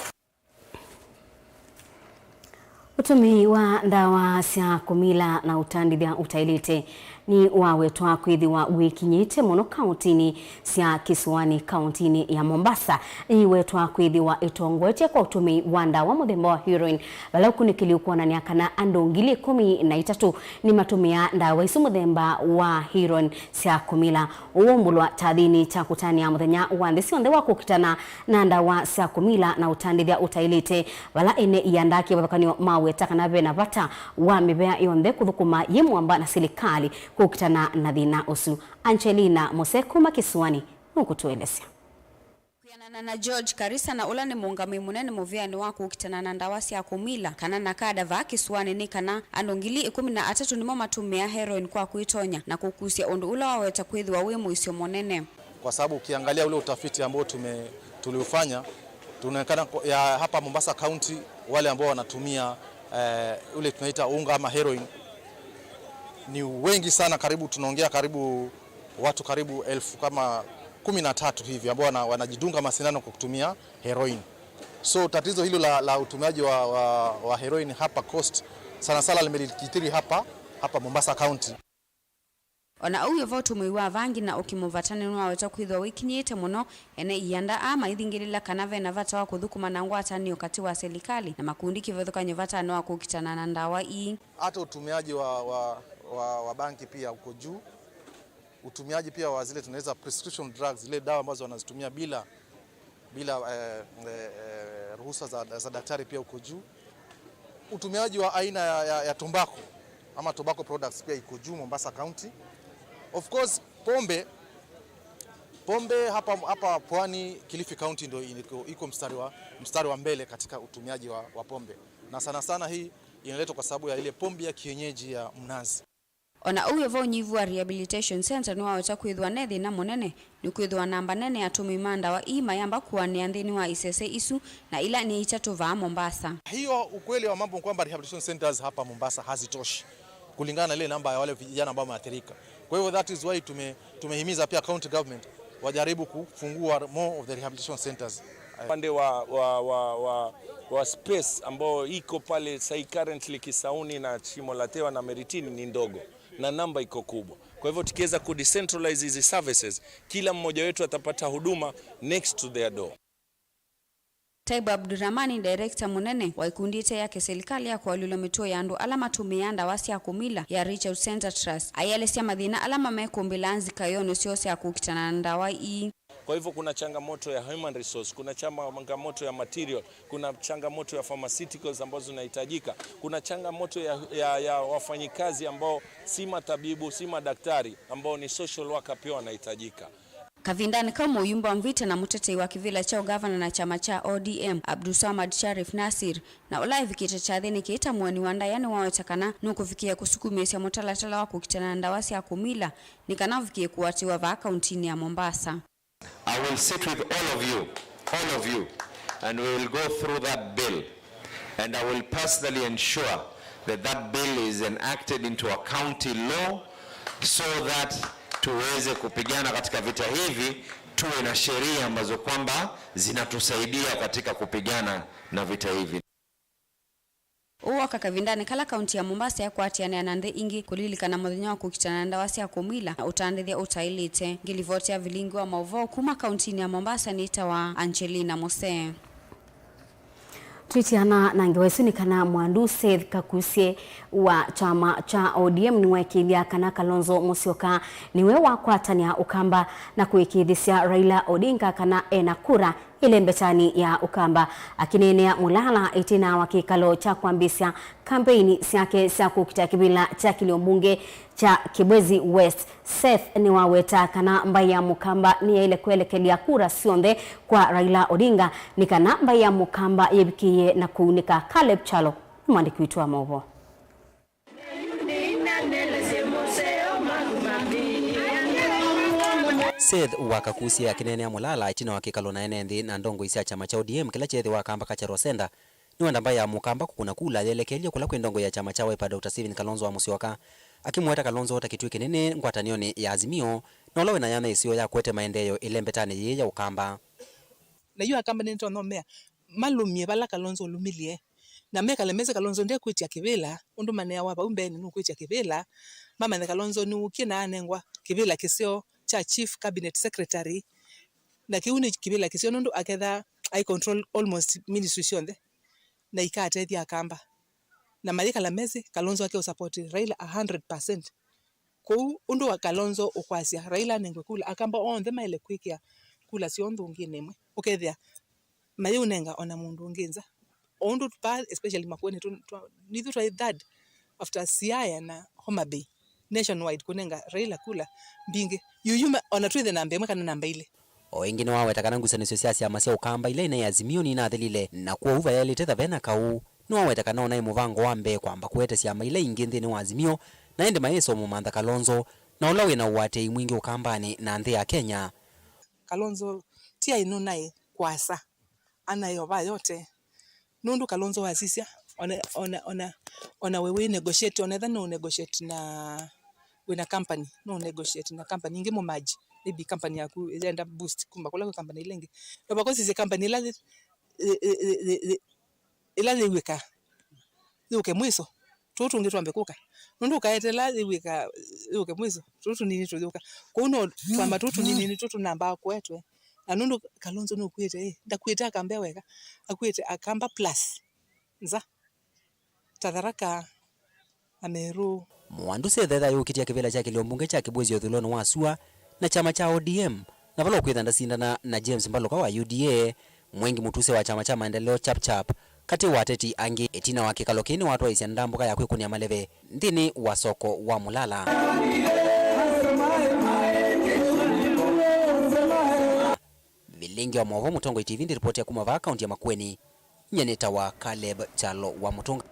Ũtũmĩi wa ndawa sya kũmila na ũtandĩthya ũtaĩlĩte nĩwawetwa kwĩthĩwa wĩkinyĩte mũno kaũntĩnĩ sya kĩsũanĩ. Kaũntĩnĩ ya Mombasa nĩwetwa kwĩthĩwa ĩtongoetye kwa ũtũmĩi wa ndawa mũthemba wa heroin, vala ũkunĩkĩli ũkwonany'a kana andũ ngili ĩkũmi na itatũ nĩmatũmĩaa ndawa isu mũthemba wa heroin sya kũmila. Ũwaumbũlwa kyathĩnĩ kya kũtanĩa mũthenya wa nthĩ syonthe wa kũkitana na ndawa sya kũmila na ũtandĩthya ũtaĩlĩte, vala ene ianda kĩvathũkany'o maweta kana ve na vata wa mĩvea yonthe kũthũkũma yĩ mwamba na silikalĩ kũkitana na thĩna ũsu. Angelina Mose kuma kĩsũanĩ nũkũtũelesya. Kwĩanana na George Karisa, na ũla nĩ mũũngamĩi mũnene mũvĩanĩ wa kũkitana na ndawa sya kũmila, kana NACADA vaa kĩsũanĩ, nĩ kana andũ ngili ĩkũmi na atatũ nĩmo matũmĩaa heroin kwa kwĩtonya na kũkusya ũndũ ũla waweta kwĩthĩwa wĩ mũisyo mũnene. Kwa sababu ukiangalia ule utafiti ambao tume-, tuliufanya, tunaonekana kwa-, ya hapa Mombasa County, wale ambao wanatumia, eh, ule tunaita unga ama heroin ni wengi sana, karibu, tunaongea karibu watu karibu elfu kama kumi na tatu hivi ambao wana-, wanajidunga masindano kwa kutumia heroin. So tatizo hilo la, la utumiaji wa, wa, wa heroin hapa Coast sana sana limejikithiri hapa, hapa Mombasa County. O na ũu wĩ vo, ũtũmĩi wa vangi na ũkĩ mũvatanĩ nĩwawetwa kwĩthĩwa wĩkinyĩte mũno, ene ianda aa maithingĩlĩla kana ve na vata wa kũthũkũma na ngwatanĩo katĩ wa silikalĩ na makundi kĩvathũkany'o vatanĩ wa kũkitana na ndawa ii. Hata utumiaji wa, wa, wa, wa bangi pia uko juu. Utumiaji pia wa zile tunaita prescription drugs, zile dawa ambazo wanazitumia bila, bila, eh, eh, eh, ruhusa za, za daktari pia uko juu. Utumiaji wa aina ya, ya, ya tobacco ama tobacco products pia iko juu Mombasa County. Of course, pombe, pombe hapa, hapa Pwani, Kilifi County ndio iko, iko mstari wa, mstari wa mbele katika utumiaji wa, wa pombe. Na sana sana hii inaletwa kwa sababu ya ile pombe ya kienyeji ya mnazi. O na ũu wĩ vo, ũnyivu wa rehabilitation center nĩwaweta kwĩthĩwa ne thĩna mũnene, nĩkwĩthĩwa namba nene ya atũmĩi ma ndawa ii mayamba kũanĩa nthĩnĩ wa isese isu, na ila nĩ itatũ vaa Mombasa. Hiyo ukweli wa mambo ni kwamba rehabilitation centers hapa Mombasa hazitoshi kulingana na ile namba ya wale vijana ambao wameathirika. Kwa hivyo that is why tume-, tumehimiza pia county government wajaribu kufungua more of the rehabilitation centers. Upande wa, wa, wa, wa, wa space ambao iko pale sai currently Kisauni na Shimo la Tewa na Miritini ni ndogo na namba iko kubwa. Kwa hivyo tukiweza kudecentralize hizi services, kila mmoja wetu atapata huduma next to their door. Taibu Abdurahmani, director mũnene wa ikundi ĩte ya kĩsilikalĩ ya kũalyũlya mĩtuo ya andũ ala matũmĩaa ndawa sya kũmila ya Reach Out Center Trust, aielesya mathĩna ala mamekũmbĩlaa nzikaĩonĩ syoo sya kũkitana na ndawa ii. Kwa hivyo kuna changamoto ya human resource, kuna changamoto ya material, kuna changamoto ya pharmaceuticals ambazo zinahitajika, kuna changamoto ya, ya, ya wafanyikazi ambao si matabibu, si madaktari, ambao ni social worker pia wanahitajika. Kavindanĩ kau, mũyumbe wa Mvita na mũtetei wa kĩvĩla kya ũgavana na kyama kya O D M, Abdulswamad Sharif Nasir, na ũla evikĩte kyathĩnĩ kĩĩ ta mũeni wa ndaĩa, nĩwaweta kana nũkũvikĩĩa kũsukumĩĩsya mũtalatala wa kũkitana na ndawa sya kũmila nĩ kana ũvikĩe kũatĩĩwa vaa kauntinĩ ya Mombasa. I will sit with all of you, all of you, and we will go through that bill. And I will personally ensure that that bill is enacted into a county law so that tuweze kupigana katika vita hivi, tuwe na sheria ambazo kwamba zinatusaidia katika kupigana na vita hivi. Ũũ woka kavindanĩ kala kaunti ya Mombasa yakwatĩanĩa na nthĩ ingĩ kũlilikana mũthenya wa kũkitana na ndawa sya kũmila na ũtandĩthya ũtaĩlĩte. Ngĩlivotea vilingi wa maũvoo kuma kauntinĩ ya Mombasa nĩtawa Angelina Musee. Twĩtiana na ngewa ĩsu nĩ kana Mwandu Seth Kakusye wa kyama kya O D M nĩwaĩkĩĩthya kana Kalonzo Musyoka nĩwe wakwatanĩa Ũkamba na kũĩkĩĩthĩsya Raila Odinga kana ena kura ĩlembetanĩ ya Ũkamba. Akĩneenea Mulala ĩtina wa kĩkalo kya kwambĩĩsya kambeini syake sya kũkita kĩvĩla kya kĩlio mbunge kya Kibwezi West, Seth nĩwaweta kana mbaĩ ya Mũkamba nĩyaĩle kwelekelya kura syonthe kwa Raila Odinga nĩ kana mbaĩ ya Mũkamba yĩvikĩĩe na kũunĩka. Caleb Kyalo nĩ mwandĩki witũ wa maũvoo. Seth wa Kakusye akĩneenea Mulala ĩtina wa kĩkalo na ene nthĩ na ndongoi sya kyama kya O D M kĩla kyeethĩwa Kamba Cultural Centre, nĩwenda mbaĩ ya Mũkamba kũkũna kula yelekelye kũla kwĩ ndongoi ya kyama kya Wiper Doctor Stephen Kalonzo wa Musyoka, akĩmũweta Kalonzo ta kĩtuĩ kĩnene ngwatanĩonĩ ya Azimio na ũla wĩna yanya ĩseo ya kũete maendeeo ĩlembetanĩ yĩĩ ya Ũkamba. Na yu Akamba nĩtonyomea malũmye vala Kalonzo ũlũmĩlye, na mekale mesĩ Kalonzo ndekwĩtya kĩvĩla ũndũ maneawa vau mbeenĩ nũkwĩtya kĩvĩla, mamanye Kalonzo nĩwũkie na anengwa kĩvĩla kĩseo kya chief cabinet secretary, na kĩu nĩ kĩvĩla kĩseo nũndũ aketha ai control almost ministry syonthe na ikatethya Akamba, na mayĩkala mesĩ Kalonzo ake ũsapoti Raila a hundred percent. Kwoou ũndũ wa Kalonzo ũkwasya Raila anengwe kula, Akamba onthe maĩle kwĩkĩa kula syoo nthũngĩnĩ ĩmwe, ũkethĩa mayĩũnenga ona mũndũ ũngĩ nza. O ũndũ pa, especially Makueni, tũ, tũ, nithu twaĩ third after Siaya na Homa Bay nationwide kũnenga Raila kula mbingĩ. Yuyu ma, ona twĩthe namba ĩmwe kana namba ilĩ. O ĩngĩ nĩwaweta kana ngusanĩsyo sya syama sya Ũkamba ila inaĩ Azimio ninathelile, na kwoou vayaĩlĩte ta vena kaũ. Nĩwaweta kana ũnaĩ mũvango wa mbee kwamba kũete syama ila ingĩ nthĩnĩ wa Azimio, na ĩndĩ mayĩsa ũmũmantha Kalonzo, na ũla wĩna ũatĩĩi mwingĩ Ũkambanĩ na nthĩ ya Kenya. Kalonzo ti aĩ nũnaĩ kũasa, anaĩ o va yote. Nũndũ Kalonzo wasisya, ona, ona, ona, ona we wĩ negotiate, ona etha no negotiate na wĩna company, no negotiate na company ingĩ mũmaji, maybe company yaku yenda boost kuma kũla kwĩ company ila ingĩ. No vaka ũsisye company ila yĩ, yĩ, yĩ, yĩ, yĩ, ĩla yĩw'ĩka yũke mwĩso, tũũ tũngĩ twambe kũka. Nũndũ ũkaetela yĩw'ĩka yũke mwĩso, tũũ tũnini tũyũka. Kwoou no twamba tũũ tũnini nĩtwo tũnambaa kũetwe. Na nũndũ Kalonzo nũkuĩte ĩ, ndakuĩte Akamba weka, akuĩte Akamba plus nza. Ta Tharaka, Ameru. Mwandu Seth etha yũkĩtya kĩvĩla kya kĩlio mbunge kya Kibwezi ũthulonĩ wa sua na kyama kya O D M, na vala ũkwĩtha ndasindana na James Mbaluka wa U D A, Mwengi Mutuse wa kyama kya Maendeleo Chap Chap, katĩ wa ateti angĩ. Ĩtina wa kĩkalo kĩĩ nĩwatwaĩsya ndambũka ya kwĩkũnĩa maleve nthĩnĩ wa soko wa Mulala. Vilingi wa maũvoo, Mũtongoi T V, ndĩripoti ya kuma vaa kaunti ya Makueni. Nyie nĩtawa Caleb Kyalo wa Mũtũnga.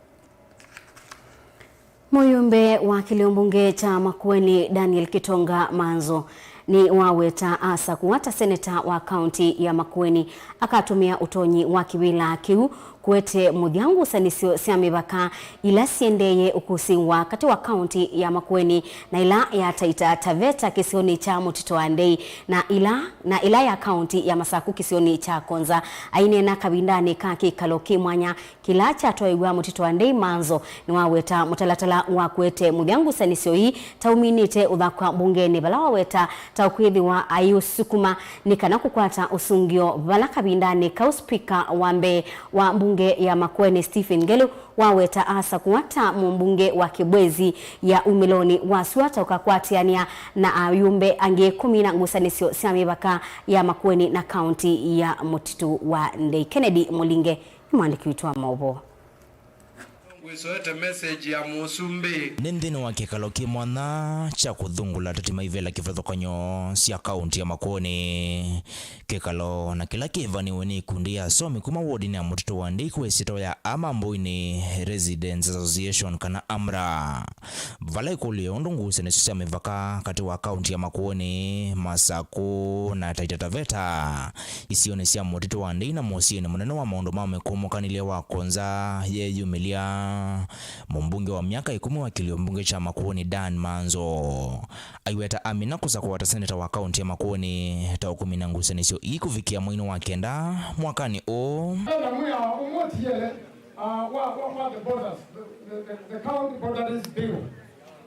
Mũyũmbe wa kĩlĩo mbunge kya Makueni, Daniel Kitonga Manzo, nĩwaweta asakũwa ta seneta wa kaunti ya Makueni akatũmĩa ũtonyi wa kĩvĩla kĩu kũete mũthya ngusanĩsyo sya mĩvaka ila siendee ũkũsĩĩwa katĩ wa kaunti ya Makueni na ĩla ya Taita Taveta kĩsionĩ kya Mũtitũ wa Ndei na ĩla, na ĩla ya kaunti ya Masaku kĩsionĩ kya Konza. Aineena kavindanĩ ka kĩkalo kĩ mwanya kĩla kyatwaĩw'a Mũtitũ wa Ndei, Manzo nĩwaweta mũtalatala wa kũete mũthya ngusanĩsyo ii ta ũminĩte ũthakwa mbungenĩ, vala waweta ta ũkwĩthĩwa aiũsukuma nĩ kana kũkwata ũsũngĩo vala kavindanĩ kau spika wa mbee wa mbunge ya Makueni, Stephen Ngelu, waweta asakũwa ta mũmbunge wa Kibwezi ya umĩlonĩ wa sua ta ũkakwatĩanĩa na ayũmbe angĩ kũmina ngusanĩsyo sya mĩvaka ya Makueni na kaunti ya Mũtitũ wa Ndei. Kennedy Mũlinge nĩ mwandĩki witũ wa maũvoo. Ngwĩsoete message ya mũsumbĩ. Nĩ nthĩnĩ wa kĩkalo kĩ mwanya kya kũthũngũla ateti maivĩla kĩvathũkany'o sya kaunti ya Makueni. Kĩkalo na kĩla kĩvanĩwe nĩ ikundi ya asomi kuma wodinĩ ya Mũtitũ wa Ndei kwa ĩsyĩtwa ya Amambũinĩ Residents Association kana amra. Vala ĩkũlyo ya ũndũ ngusanĩsyo sya mĩvaka katĩ wa kaunti ya Makueni, Masaku na Taita Taveta isionĩ sya Mũtitũ wa Ndei na mũsyĩnĩ mũnene wa maũndũ ma mĩkũmũkanĩlye wa Konza yeyumĩlya, mũmbunge wa myaka ĩkũmi wa kĩlĩo mbunge kya Makueni, Dan Manzo, aiweta amina kũsakũwa ta seneta wa kaunti ya Makueni ta ũkũmina ngusanĩsyo ii kũvikĩa mweinĩ wa kenda mwakanĩ ũũ. Ena mwĩao ũmwe ũtiele, uh, wa, wa, wa the borders, the, the, the, the county boundaries bill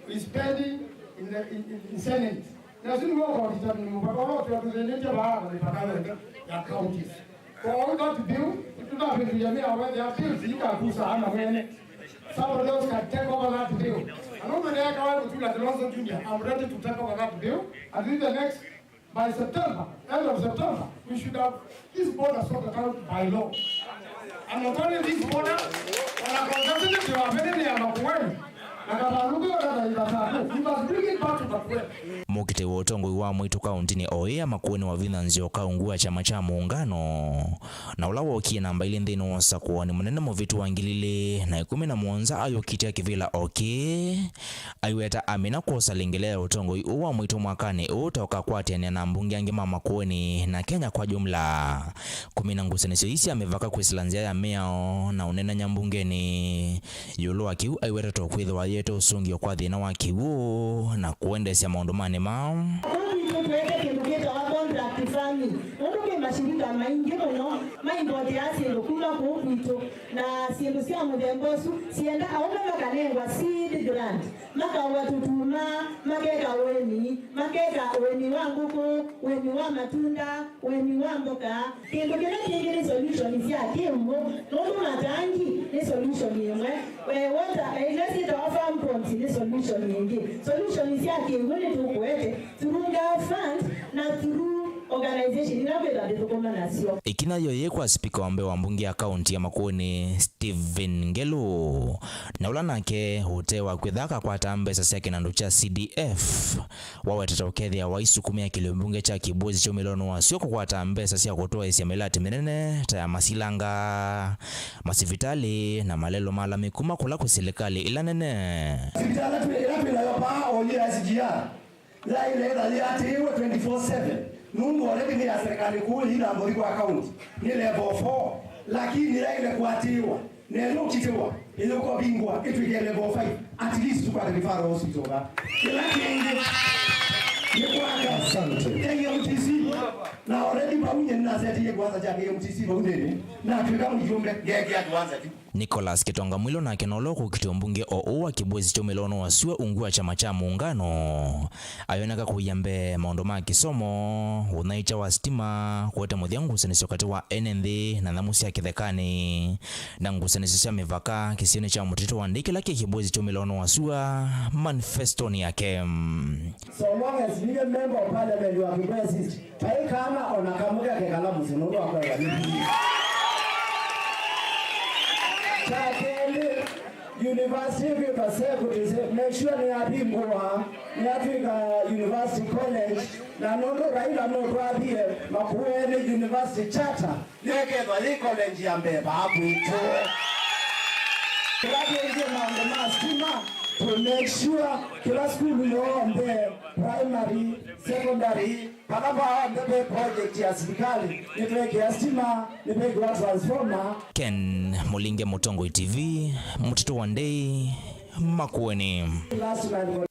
is pending in the, in, in, in Senate. Na sisi ndio kwa vitabu ni mpaka wote watuzeneje baada mipaka yote ya counties. Kwa hiyo that bill, tunapindulia mia whether ya bills ikakusa ama mwene. Somebody else can take over that bill. And over there, Kawai Mutula Kilonzo Junior, I'm ready to take over that bill. And in the next, by September, end of September, we should have this border sorted out by law. And not only this border, on a consultative level, ya Makueni. Na Kabarugo, na Kaibasatu. We must bring it back to Makueni. Mũkitĩ wa ũtongoi wa mwĩtũ kauntinĩ o ĩĩ ya Makueni, Wavinya Nzioka, ungu wa kyama kya Muungano, na ũla wookie namba ilĩ nthĩnĩ wa ũsakũani mũnene mũvĩtu wa ngili ilĩ na ĩkũmi na mũonza ayũkitya kĩvĩla o kĩĩ, aiweta amina kwosa lĩngĩla ya ũtongoi ũũ wa mwĩtũ mwakanĩ ũũ ta ũkakwatĩanĩa na ambunge angĩ ma Makueni na Kenya kwa jumla kũmina ngusanĩsyo ii sya mĩvaka kwĩsĩla nzĩa ya mĩao na ũnenany'a mbungenĩ. Ĩũlũ wa kĩu, aiweta ta ũkwĩthĩwa ayĩete ũsũngĩo kwa thĩna wa kĩw'ũ na kũendeesya maũndũ ma nĩma. Kũu kwitũ tũete kĩndũ kĩtawa contract farming, nũndũ kwĩ mashirika maingĩ mũno maimboteaa syĩndũ kuma kũu kwitũ, na syĩndũ sya mũthemba ũsu sienda aũme makanengwa seed grant, makaũa tũtuma, makeka ũĩmi, makeka ũĩmi wa ngũkũ, ũĩmi wa matunda, ũĩmi wa mboka. Kĩndũ kĩla kĩngĩ nĩ solution sya kĩw'ũ, nũndũ matangi nĩ solution ĩmwe. Eh, water, eh, ila syĩtawa farm ponds nĩ solution ĩngĩ. Solution sya kĩw'ũ nĩtũkũete through gov fund na through organization ila kwĩtha ndĩthũkũma nasyo. Ĩkinya yo yĩ kwa spika wa mbee wa mbunge ya kaunti ya Makueni, Stephen Ngelu, na ũla nake ũtee wa kwĩtha akakwata mbesa sya kĩnandũ kya C D F. Wawetete ũkethĩa waisukumĩa kĩlĩo mbunge kya Kibwezi kya umĩlonĩ wa sua kũkwata mbesa sya kũtwaĩĩsya mĩlatĩ mĩnene ta ya masilanga, masivitalĩ, na malelũ ma lami kuma kũla kwĩ silikalĩ ila nene. Sivitali ĩla twĩ nayo paa oyu ya S G R yaĩle ĩtha yĩatĩĩwe twenty-four seven, nũndũ already nĩ ya serikali kuu, ĩla mbũthi kwa county nĩ level four, lakini yaĩle kũatĩĩwa. Na ĩla ũkitĩwa, ĩla ũkovingwa, ĩtw'ĩke level five, at least tũkwate referral hospital va. Kĩla kĩngĩ nĩ kwaka Asante. K M T C. Na already vau nyie nĩnasetie kĩwanza kya K M T C vau nthĩnĩ, natw'ĩka mũyũmbe, ngeekĩa kĩwanza kĩu. Nicholas Kitonga Mwilo nake nolo kũkitwa mbunge o ũũ wa Kibwezi kya umĩlonĩ wa sua ungu wa kyama kya Muungano. Ayoneka kũia mbee maũndũ ma kĩsomo, ũnyaĩĩkya wa sitima, kũete mũthya ngusanĩsyo katĩ wa ene nthĩ na nyamũ sya kĩthekanĩ, na ngusanĩsyo sya mĩvaka kĩsionĩ kya Mũtitũ wa Ndei kĩla kĩ Kibwezi kya umĩlonĩ wa sua manifestonĩ yake. So long as nĩ member of parliament wa Kibwezi East, vai kana ona kamwe kakekala mũsyĩ nũndũ wa kũewa nĩ. Kya kelĩ, university kwĩtwa Seku, make sure nĩyavingũa, nĩyatw'ĩka university college, na nũndũ Raila nũtwathie Makueni University Charter, nĩkethwa yĩ college ya mbee vaa kwitũ. Kĩla kĩngĩ, maũndũ ma sitima, To make sure kĩla sukulu yonthe, primary, secondary, vala vonthe ve project ya silikalĩ, nĩtwekĩa stima, nĩvekĩwa transformer. Ken Mũlinge, Mũtongoi T V, Mũtitũ wa Ndei, Makueni. Last man.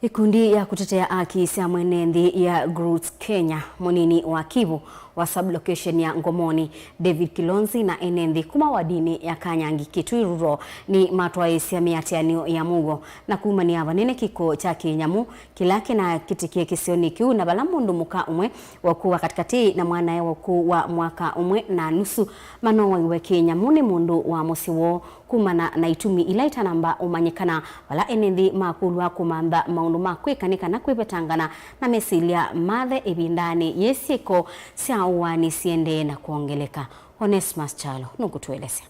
Ikundi ya kũtetea haki sya mwene nthĩ ya Groots Kenya, mũnini wa Kivu wa sub-location ya Ngomoni, David Kilonzi, na ene nthĩ kuma wadini ya Kanyangi Kitui Rural nĩmatwaĩĩsya mĩatĩanĩo ya mũuo na kumany'a vanene kĩko kya kĩnyamũ kĩla kĩnakĩtĩkie kĩsionĩ kĩu, na vala mũndũ mũka ũmwe wakuwa katĩkatĩ na mwanae waku wa mwaka ũmwe na nusu manowaiwe kĩnyamũ nĩ mũndũ wa mũsyĩ woo. Kumana na itumi ila itanamba ũmanyĩkana, vala ene nthĩ makũlw'a kũmantha maũndũ ma kwĩka nĩ kana kwĩvetangana na mesilya mathe ĩvindanĩ yĩĩ syĩko sya ũaani siendee na kwongeleka. Onesmus Kyalo nũkũtũelesya.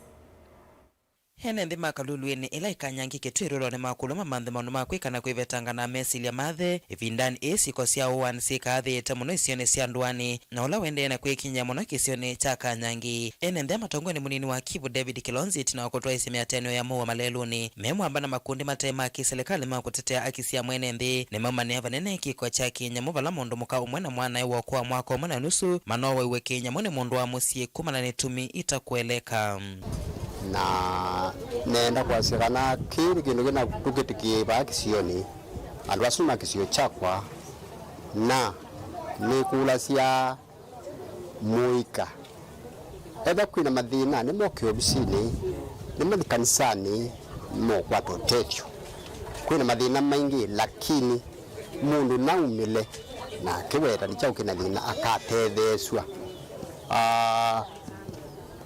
Ene nthĩ ma Kaluluĩnĩ ĩla ĩkanyangi Kitui Rural nĩmakũlw'a mamanthe maũndũ ma kwĩka na kwĩvetangana na mesilya mathe ĩvindanĩ ĩĩ syĩko sya ũaani syĩkaathĩĩte mũno isionĩ sya ndũanĩ. Na ũla ũendee na kwĩkinyĩa mũno kĩsionĩ kya Kanyangi. Ene nthĩ matongwe nĩ mũnini wa Kivu David Kilonzi, ĩtina wa kũtwaĩĩsya mĩatĩanĩo ya mũuo malelũnĩ, me mwamba na makundi mate ma kĩsilikalĩ ma kũtetea haki sya mwene nthĩ, nĩmaumanĩa vanene kĩko kya kĩnyamũ vala mũndũ mũka ũmwe na mwanae woko wa mwaka ũmwe na nusu manowaiwe kĩnyamũ nĩ mũndũ wa mũsyĩ kumana na itumi itakũeleka. Na nenda kwasya kana kĩĩ nĩ kĩndũ kĩna tũkĩtĩkĩe vaa kĩsionĩ, andũ asu ma kĩsio kyakwa, na nĩkũlasya mũika. Ethĩwa kwĩna mathĩna, nĩmoke ovisinĩ, nĩmathi kanisanĩ, nĩmeũkwata ũtethyo. Kwĩna mathĩna maingĩ, lakini mũndũ naumĩle na akĩweta nĩ kyaũ kĩna thĩna, akatetheesw'a. Ah,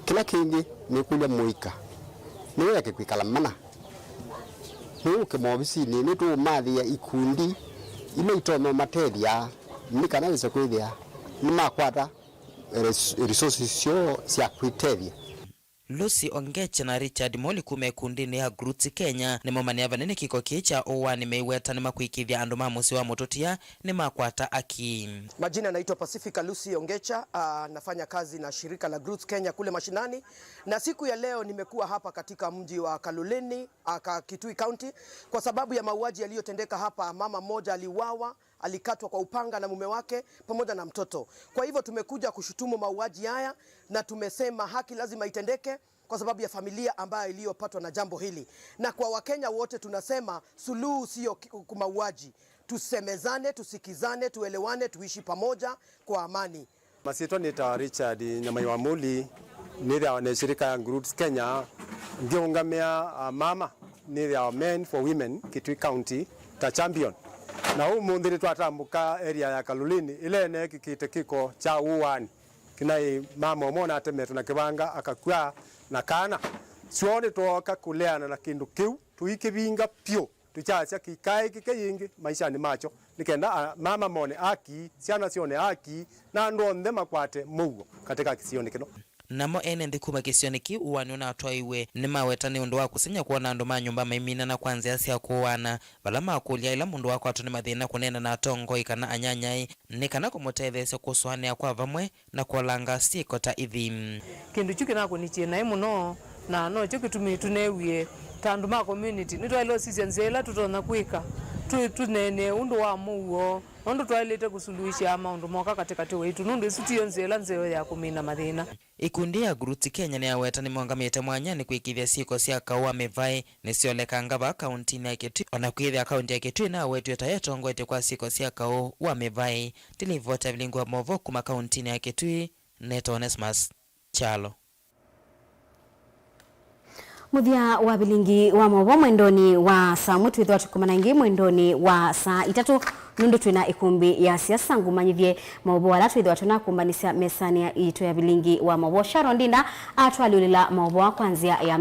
kĩla kĩngĩ nĩkũlya mũika, nĩweke kwĩkala mana. Nĩwũke maovisinĩ, nĩtũũmathĩa ikundi ila itonya ũmatethya nĩ kana wĩse kwĩthĩa nĩmakwata res-, resources syoo sya kwĩtethya. Lucy Ongecha na Richard Moli kuma ĩkundinĩ ya Groots Kenya nĩmaumanĩa vanene kĩko kĩĩ kya ũaani, meiweta nĩmakwĩkĩĩthya andũ ma mũsyĩ wa mũtũtia nĩmakwata aki. Majina naitwa Pacifica Lucy Ongecha, ah, nafanya kazi na shirika la Groots Kenya kule mashinani, na siku ya leo nimekuwa hapa katika mji wa Kaloleni, ah, ka-, Kitui County, kwa sababu ya mauaji yaliyotendeka hapa. Mama mmoja aliuawa, alikatwa kwa upanga na mume wake pamoja na mtoto. Kwa hivyo tumekuja kushutumu mauaji haya na tumesema haki lazima itendeke kwa sababu ya familia ambayo iliyopatwa na jambo hili. Na kwa Wakenya wote tunasema suluhu siyo ki-, ku-, mauaji. Tusemezane, tusikizane, tuelewane, tuishi pamoja kwa amani. Masyĩtwa nĩtawa Richard Nyamai wa Muli, nĩthĩawa ne shirika ya Groots Kenya, ngĩũngamĩa, ah, mama, nĩthĩawa Men for Women, Kitui County, ta champion. Na ũmũnthĩ nĩtwatambũka area ya Kaloleni, ĩla ĩneekĩkĩte kĩko kya ũaani. Kĩnaĩ mama ũmwe ũnatemetwe na kĩvanga akakw'a na kana. Syoo nĩtwooka kũleana na kĩndũ kĩu, tũikĩvinga vyũ. Tũkyasya kĩikaĩkĩke yĩngĩ maishanĩ makyo, nĩ kenda a-, mama mone aki, syana syone aki, na andũ onthe makwate mũuo katika kĩsionĩ kĩno. Namo ene nthĩ kuma kĩsionĩ kĩu ũaani ũnatwaiwe nĩmaweta nĩ ũndũ wa kũseng'ya kwona andũ ma nyũmba maiminana kwa nzĩa sya kũaana, vala makũlya ĩla mũndũ wakwatwa nĩ mathĩna kũneena na atongoi kana anyanyae nĩ kana kũmũtetheesya kũsũanĩa kwa vamwe na kũolanga syĩko ta ithi. Kĩndũ kyu kĩnakũnĩkie naĩ mũno, na nokyo kĩtumi tũneewie ta andũ ma community nĩtwaĩle ũsisya nzĩa ĩla tũtonya kwĩka, tũ-, tũneenee ũndũ wa mũuo, nũndũ twaĩlĩte kũsuluhisha maũndũ moka katĩkatĩ waitũ, nũndũ ĩsu tiyo nzĩa ĩla nzeo ya kũmina mathĩna. Ikundi ya Groots Kenya nĩyaweta nĩmaũngamĩte mwanyanĩ kwĩkĩĩthya syĩko sya kaũ wa mĩvaĩ nĩsyolekanga vaa kauntinĩ ya Kitui, o na kwĩthĩa kaunti ya Kitui ĩnawetw'e ta yetongoetye kwa syĩko sya kaũ wa mĩvaĩ. Ndilivota vilingi wa maũvoo kuma kauntinĩ ya Kitui, nĩtawa Onesmus Kyalo. Mũthya wa vilingi wa maũvoo mwendonĩ wa saa ũmwe, twĩthĩwa tũkomana ĩngĩ mwendonĩ wa saa itatũ, nũndũ twĩna ĩkũmbĩ ya siasa. Ngũmanyĩthye maũvoo ala twĩthĩwa tũnakũmbanĩsya mesanĩ ya itũ ya vilingi wa maũvoo. Sharon Ndinda atwalyũlĩla maũvoo kwa nzĩa ya